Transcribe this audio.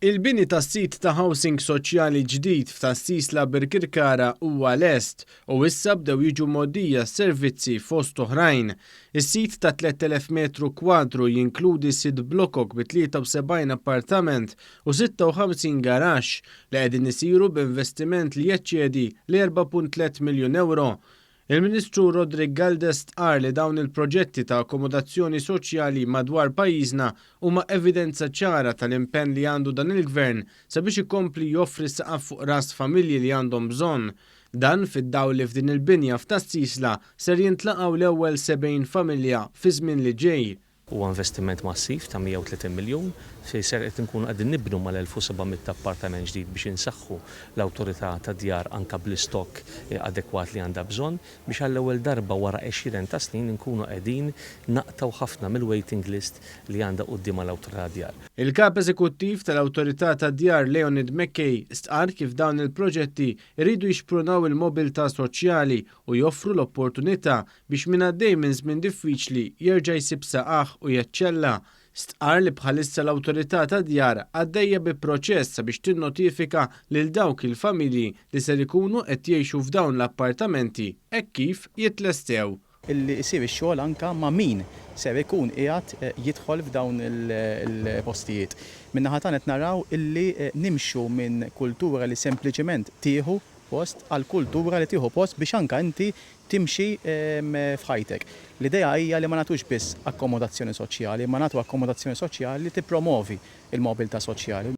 Il-bini tas-sit ta' housing soċjali ġdid f'Tas-Sisla Birkirkara huwa lest u issa bdew jiġu mgħoddija s-servizzi fost oħrajn. Is-sit ta' 3,000 metru kwadru jinkludi sitt blokok bi 73 appartament u 56 garaxx li qegħdin isiru b'investiment li jeċċedi l-4.3 miljun ewro. Il-Ministru Roderick Galdes stqarr li dawn il-proġetti ta' akkomodazzjoni soċjali madwar pajjiżna huma evidenza ċara tal-impenn li għandu dan il-Gvern sabiex ikompli joffri saqaf fuq ras familji li għandhom bżonn. Dan fid-dawl li f'din il-binja f'Tas-Sisla ser jintlaqgħu l-ewwel 70 familja fiż-żmien li ġej. Huwa investiment massiv ta' 130 miljun fejn ser qed inkunu qegħdin nibnu mal-1,700 appartament ġdid biex insaħħu l-Awtorità tad-Djar anke bl-istokk adekwat li għandha bżonn biex għall-ewwel darba wara għexieren ta' snin inkunu qegħdin naqtgħu ħafna mill-waiting list li għandha quddiemha l-Awtorità tad-Djar. Il-Kap Eżekuttiv tal-Awtorità tad-Djar Leonid McKay stqarr kif dawn il-proġetti jridu jixprunaw il-mobilità soċjali u joffru l-opportunità biex min għaddej minn żmien diffiċli jerġa' jsib saqajh u jeċċella. Stqarr li bħalissa l-Awtorità tad-Djar għaddejja bi proċess sabiex tinnotifika lil dawk il-familji li ser ikunu qed jgħixu f'dawn l-appartamenti hekk kif jitlestew. Illi jsir ix-xogħol anke ma' min ser ikun qiegħed jidħol f'dawn il-postijiet. Min-naħa tagħna qed naraw illi nimxu minn kultura li sempliċement tieħu post għal kultura li tieħu post biex anke inti timxi f'ħajtek. L-idea hija li ma nagħtux biss akkomodazzjoni soċjali, imma nagħtu akkomodazzjoni soċjali li tippromovi l-mobilità soċjali.